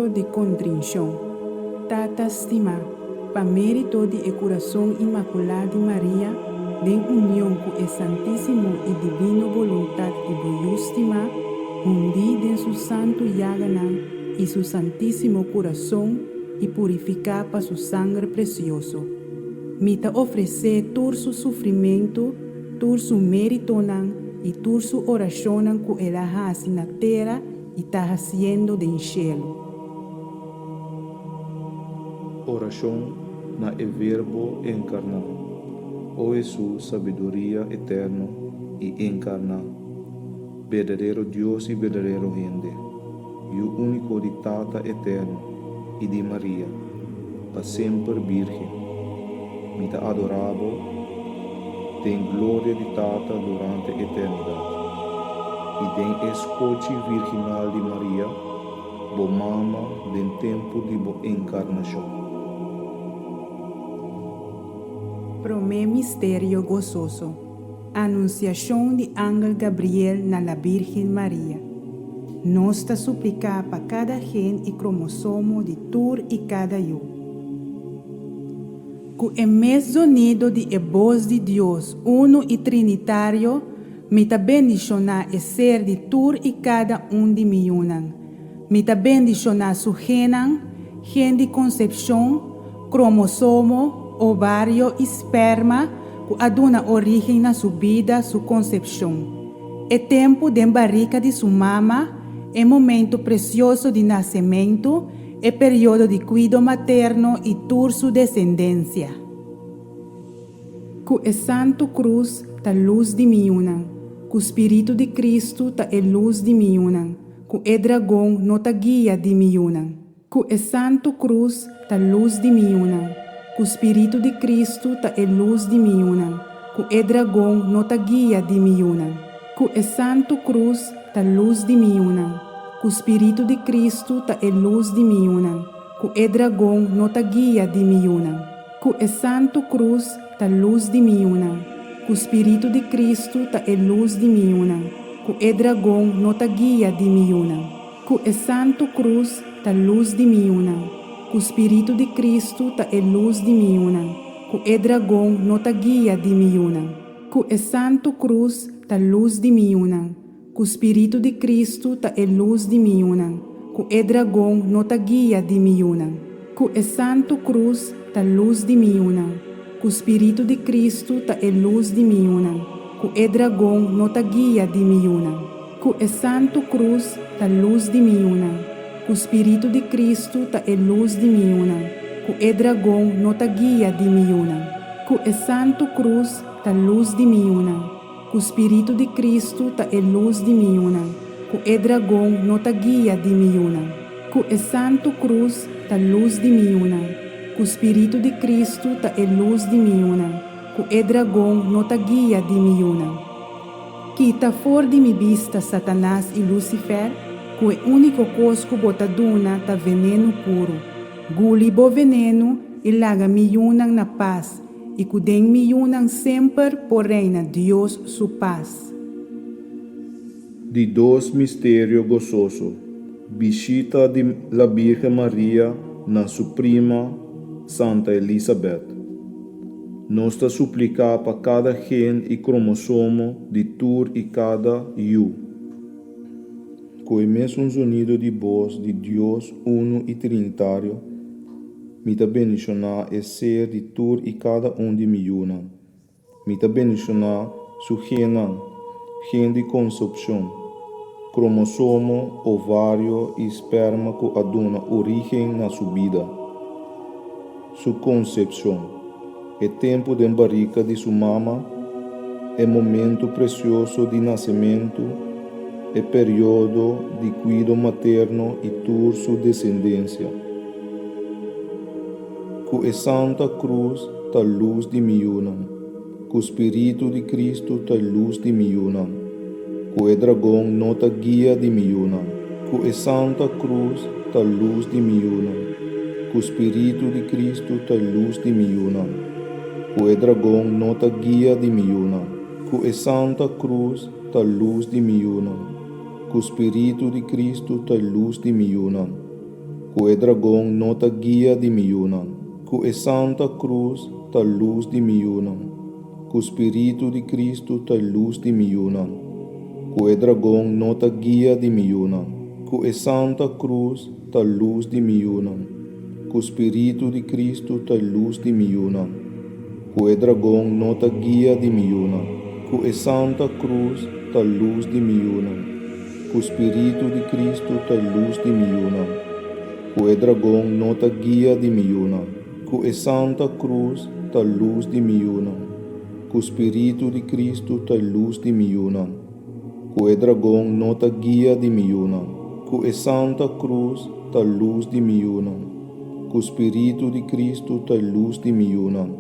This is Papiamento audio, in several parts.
Akto di kontrinshon. Tata stimá, pa mérito di e Kurason Inmakulá di Maria, den union ku e Santísimo i Divino Boluntat di Bo Yu stimá, hundí den Su santu yaganan i Su Santísimo Kurason i purifiká pa Su sanger presioso. Mi ta ofresé tur Su sufrimentu, tur Su méritonan i tur Su orashonnan ku El a hasi na tera i ta hasiendo den shelu. Orashon na e Verbo enkarná. O Hesus, sabiduria eterno i enkarná, berdadero Dios i berdadero hende, Yu úniko di Tata eterno i di Maria, pa semper Bírgen, mi ta adorá Bo den gloria di Tata durante eternidat, i den e skochi virginal di Maria, Bo mama den tempu di Bo enkarnashon. Promé misterio gososo, Anunsiashon di angel Gabriel na la Bírgen Maria. Nos ta supliká pa kada gen i kromosomo di tur i kada yu. Ku e mes zonido di e bos di Dios unu i trinitario, mi ta bendishoná e ser di tur i kada un di mi yunan. Mi ta bendishoná su gennan, gen di konsepshon, kromosomo, ovario i sperma ku a duna orígen na su bida, su konsepshon. E tempu den barika di su mama, e momento presioso di nasementu, e periodo di kuido materno i tur su desendensia. Ku e Santu Krus ta lus di mi yunan, ku Spiritu di Kristu ta e lus di mi yunan, ku e dragon no ta guia di mi yunan. Ku e Santu Krus ta lus di mi yunan, ku Spiritu di Kristu ta e lus di mi yunan, ku e dragon no ta guia di mi yunan. Ku e Santu Krus ta lus di mi yunan, ku Spiritu di Kristu ta e lus di mi yunan, ku e dragon no ta guia di mi yunan. Ku e Santu Krus ta lus di mi yunan, ku Spiritu di Kristu ta e lus di mi yunan, ku e dragon no ta guia di mi yunan. Ku e Santu Krus ta lus di mi yunan, ku Spiritu di Kristu ta e lus di mi yunan, ku e dragon no ta guia di mi yunan. Ku e Santu Krus ta lus di mi yunan, ku Spiritu di Kristu ta e lus di mi yunan, ku e dragon no ta guia di mi yunan. Ku e Santu Krus ta lus di mi yunan, ku Spiritu di Kristu ta e lus di mi yunan, ku e dragon no ta guia di mi yunan. Ku e Santu Krus ta lus di mi yunan, ku Spiritu di Kristu ta e lus di mi yunan, ku e dragon no ta guia di mi yunan. Ku e Santu Krus ta lus di mi yunan, ku Spiritu di Kristu ta e lus di mi yunan, ku e dragon no ta guia di mi yunan. Ku e Santu Krus ta lus di mi yunan, ku Spiritu di Kristu ta e lus di mi yunan, ku e dragon no ta guia di mi yunan. Kita for di mi bista, Satanas i Lucifer, ku e úniko kos ku bo ta duna ta venenu puru. Guli bo venenu i laga mi yunan na pas, i ku den mi yunan semper por reina Dios su pas. Di dos misterio gososo, bishita di la Birgen Maria na su prima Santa Elisabet. Nos ta supliká pa kada gen i kromosomo di tur i kada yu. Ku e mesun zonido di bos di Dios Unu i Trinitario, mi ta bendishoná e ser di tur i kada un di mi yunan. Mi ta bendishoná su gennan, gen di konsepshon, kromosomo, ovario i sperma ku a duna orígen na su bida. Su konsepshon, e tempu den barika di su mama, e momentu presioso di nasementu, e periodo di kuido materno i tur su desendensia. Ku e Santa Krus ta lus di mi yunan, ku Spiritu di Kristu ta lus di mi yunan, ku e dragon no ta guia di mi yunan. Ku e Santa Krus ta lus di mi yunan, ku Spiritu di Kristu ta lus di mi yunan, ku e dragon no ta guia di mi yunan. Ku e Santa Krus ta lus di mi yunan, ku Spiritu di Kristu ta lus di mi yunan. Ku e dragon no ta guia di mi yunan. Ku e Santa Krus ta lus di mi yunan. Ku Spiritu di Kristu ta lus di mi yunan. Ku e dragon no ta guia di mi yunan. Ku e Santa Krus ta lus di mi yunan. Ku Spiritu di Kristu ta lus di mi yunan. Ku e dragon no ta guia di mi yunan. Ku e Santa Krus ta lus di mi yunan. Ku Spiritu di Kristu ta lus di mi yunan. Ku e dragon no ta guia di mi yunan. Ku e Santa Krus ta lus di mi yunan. Ku Spiritu di Kristu ta lus di mi yunan. Ku e dragon no ta guia di mi yunan. Ku e Santa Krus ta lus di mi yunan. Ku Spiritu di Kristu ta lus di mi yunan.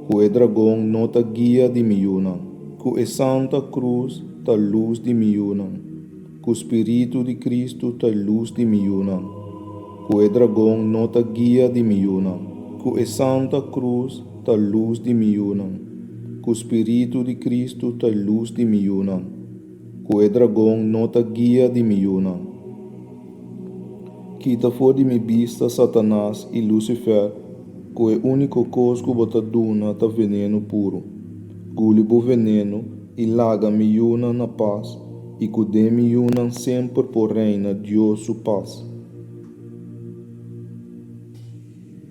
Ku e dragon no ta guia di mi yunan. Ku e Santa Krus ta lus di mi yunan. Ku Spiritu di Kristu ta lus di mi yunan. Ku e dragon no ta guia di mi yunan. Ku e Santa Krus ta lus di mi yunan. Ku Spiritu di Kristu ta lus di mi yunan. Ku e dragon no ta guia di mi yunan. Kita for di mi bista Satanas i Lucifer ku e úniko kos ku bo ta duna ta venenu puru. Guli bo venenu i laga mi yunan na pas i ku den mi yunan semper por reina Dios su pas.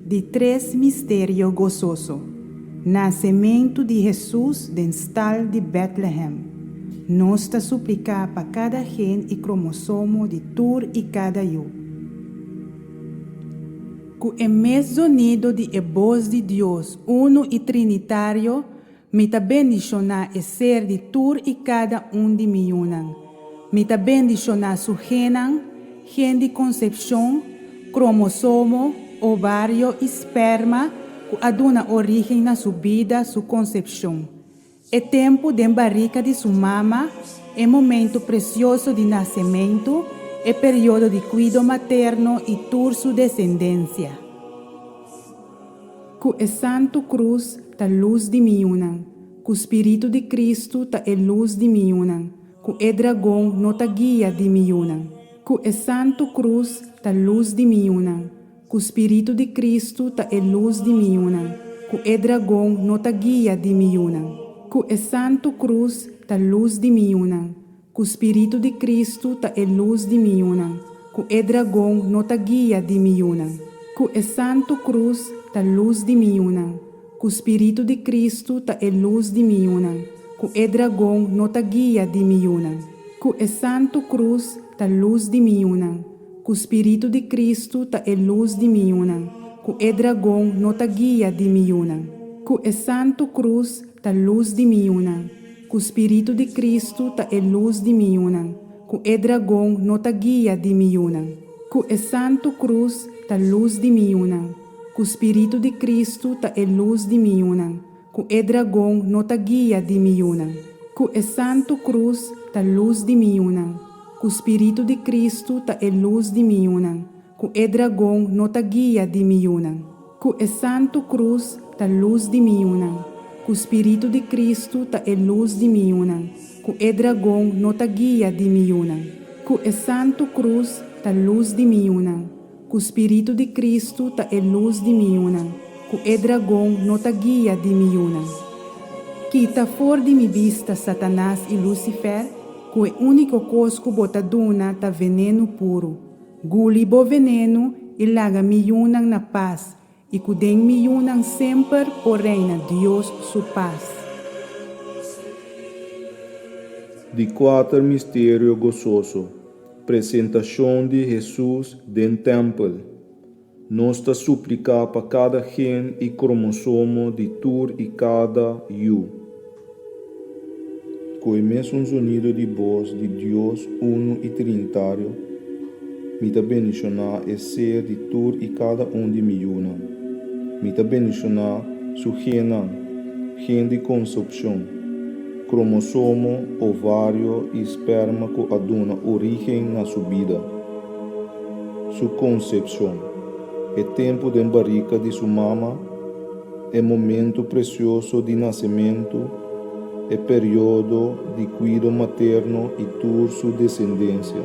Di tres misterio gososo, Nasementu di Hesus den stal di Bètlehèm. Nos ta supliká pa kada gen i kromosomo di tur i kada yu. Ku e mes zonido di e bos di Dios unu i trinitario, Mi ta bendishoná e ser di tur i kada un di mi yunan. Mi ta bendishoná su gennan, gen di konsepshon, kromosomo, ovario i sperma ku a duna orígen na su bida, su konsepshon. E tempu den barika di su mama, e momento presioso di nasementu, e periodo di kuido materno i tur su desendensia. Ku e Santu Krus ta lus di mi yunan, ku Spiritu di Kristu ta e lus di mi yunan, ku e dragon no ta guia di mi yunan. Ku e Santu Krus ta lus di mi yunan, ku Spiritu di Kristu ta e lus di mi yunan, ku e dragon no ta guia di mi yunan. Ku e Santu Krus ta lus di mi yunan, Ku Spiritu di Kristu ta e lus di mi yunan, ku e dragon no ta guia di mi yunan. Ku e Santu Krus ta lus di mi yunan, ku Spiritu di Kristu ta e lus di mi yunan, ku e dragon no ta guia di mi yunan. Ku e Santu Krus ta lus di mi yunan, ku Spiritu di Kristu ta e lus di mi yunan, ku e dragon no ta guia di mi yunan. Ku e Santu Krus ta lus di mi yunan, ku Spiritu di Kristu ta e lus di mi yunan, ku e dragon no ta guia di mi yunan. Ku e Santu Krus ta lus di mi yunan, ku Spiritu di Kristu ta e lus di mi yunan, ku e dragon no ta guia di mi yunan. Ku e Santu Krus ta lus di mi yunan, ku Spiritu di Kristu ta e lus di mi yunan, ku e dragon no ta guia di mi yunan. Ku e Santu Krus ta lus di mi yunan, ku Spiritu di Kristu ta e lus di mi yunan, ku e dragon no ta guia di mi yunan. Ku e Santu Krus ta lus di mi yunan, ku Spiritu di Kristu ta e lus di mi yunan, ku e dragon no ta guia di mi yunan. Kita for di mi bista Satanas i Lucifer, ku e úniko kos ku bo ta duna ta venenu puru. Guli bo venenu i laga mi yunan na pas, i ku den mi yunan semper por reina Dios su pas. Di kuater misterio gososo, Presentashon di Hesus den tèmpel. Nos ta supliká pa kada gen i kromosomo di tur i kada yu. Ku e mesun zonido di bos di Dios Unu i Trinitario, mi ta bendishoná e ser di tur i kada un di mi yunan. Mi ta bendishoná su gennan, gen di konsepshon, kromosomo, ovario i sperma ku a duna orígen na su bida. Su konsepshon, e tempu den barika di su mama, e momento presioso di nasementu, e periodo di kuido materno i tur su desendensia.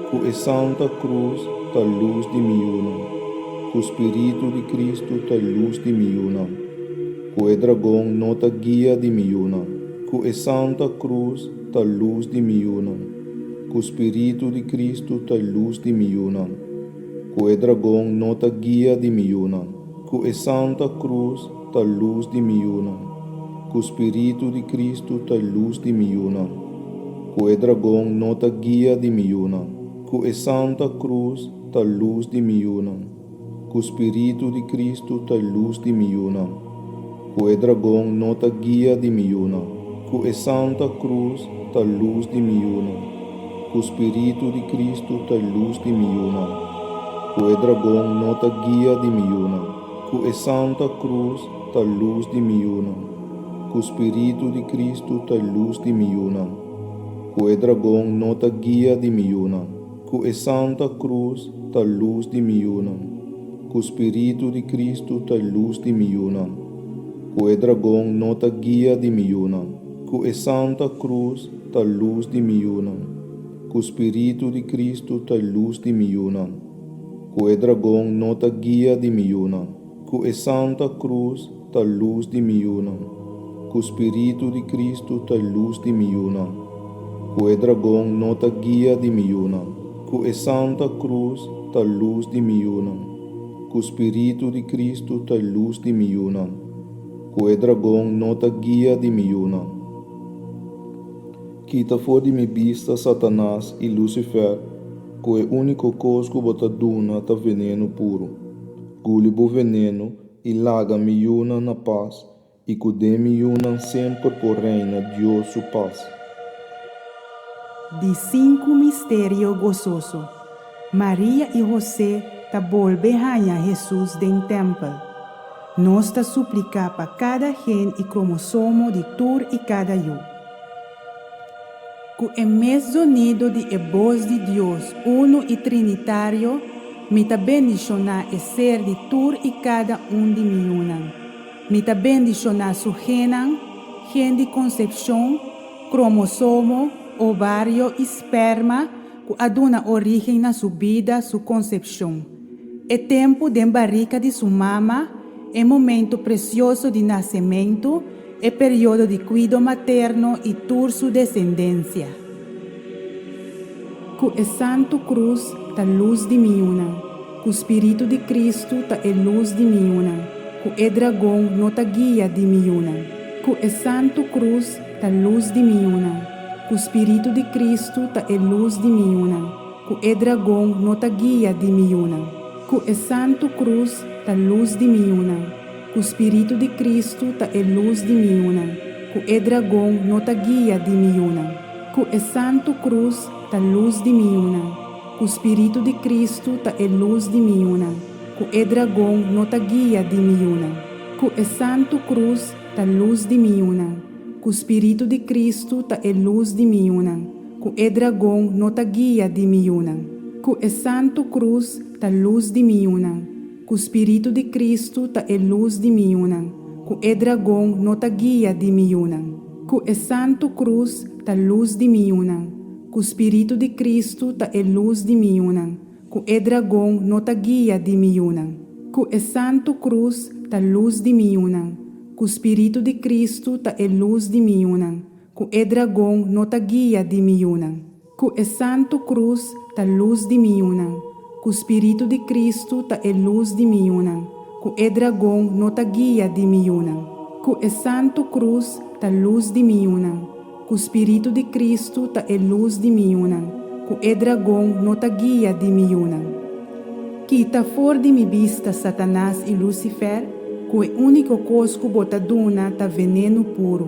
Ku e Santa Krus ta lus di mi yunan. Ku Spiritu di Kristu ta lus di mi yunan. Ku e dragon no ta guia di mi yunan. Ku e Santa Krus ta lus di mi yunan. Ku Spiritu di Kristu ta lus di mi yunan. Ku e dragon no ta guia di mi yunan. Ku e Santa Krus ta lus di mi yunan. Ku Spiritu di Kristu ta lus di mi yunan. Ku e dragon no ta guia di mi yunan. Ku e Santa Krus ta lus di mi yunan. Ku Spiritu di Kristu ta lus di mi yunan. Ku e dragon no ta guia di mi yunan. Ku e Santa Krus ta lus di mi yunan. Ku Spiritu di Kristu ta lus di mi yunan. Ku e dragon no ta guia di mi yunan. Ku e Santa Krus ta lus di mi yunan. Ku Spiritu di Kristu ta lus di mi yunan. Ku e dragon no ta guia di mi yunan. Ku e Santa Krus ta lus di mi yunan. Ku Spiritu di Kristu ta lus di mi yunan. Ku e dragon no ta guia di mi yunan. Ku e Santa Krus ta lus di mi yunan. Ku Spiritu di Kristu ta lus di mi yunan. Ku e dragon no ta guia di mi yunan. Ku e Santa Krus ta lus di mi yunan. Ku Spiritu di Kristu ta lus di mi yunan. Ku e dragon no ta guia di mi yunan. Ku e Santa Krus ta lus di mi yunan. Ku Spiritu di Kristu ta lus di mi yunan. Ku e dragon no ta guia di mi yunan. Kita for di mi bista Satanas i Lucifer ku e úniko kos ku bo ta duna ta venenu puru. Guli bo venenu i laga mi yunan na pas i ku den mi yunan semper por reina Dios su pas. Di sinku misterio gososo, Maria i Hosé ta bolbe haña Hesus den tèmpel. Nos ta supliká pa kada gen i kromosomo di tur i kada yu. Ku e mes zonido di e bos di Dios Uno i Trinitario, mi ta bendishoná e ser di tur i kada un di mi yunan. Mi ta bendishoná su gennan, gen di konsepshon, kromosomo, ovario i sperma ku a duna orígen na su bida, su konsepshon. E tempu den barika di su mama, e momento presioso di nasementu, e periodo di kuido materno i tur su desendensia. Ku e Santu Krus ta lus di mi yunan, ku Spiritu di Kristu ta e lus di mi yunan, ku e dragon no ta guia di mi yunan. Ku e Santu Krus ta lus di mi yunan, ku Spiritu di Kristu ta e lus di mi yunan, ku e dragon no ta guia di mi yunan. Ku e Santu Krus ta lus di mi yunan. Ku Spiritu di Kristu ta e lus di mi yunan, ku e dragon no ta guia di mi yunan. Ku e Santu Krus ta lus di mi yunan, ku Spiritu di Kristu ta e lus di mi yunan, ku e dragon no ta guia di mi yunan. Ku e Santu Krus ta lus di mi yunan, ku Spiritu di Kristu ta e lus di mi yunan, ku e dragon no ta guia di mi yunan. Ku e Santu Krus ta lus di mi yunan, Ku Spiritu di Kristu ta e lus di mi yunan, ku e dragon no ta guia di mi yunan. Ku e Santu Krus ta lus di mi yunan, ku Spiritu di Kristu ta e lus di mi yunan, ku e dragon no ta guia di mi yunan. Ku e Santu Krus ta lus di mi yunan, ku Spiritu di Kristu ta e lus di mi yunan, ku e dragon no ta guia di mi yunan. Ku e Santu Krus ta lus di mi yunan, ku Spiritu di Kristu ta e lus di mi yunan, ku e dragon no ta guia di mi yunan. Ku e Santu Krus ta lus di mi yunan, ku Spiritu di Kristu ta e lus di mi yunan, ku e dragon no ta guia di mi yunan. Kita for di mi bista Satanas i Lucifer, ku e úniko kos ku bo ta duna ta venenu puru.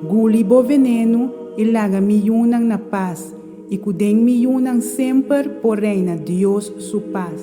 Guli bo venenu i laga mi yunan na pas, i ku den mi yunan semper por reina Dios su pas.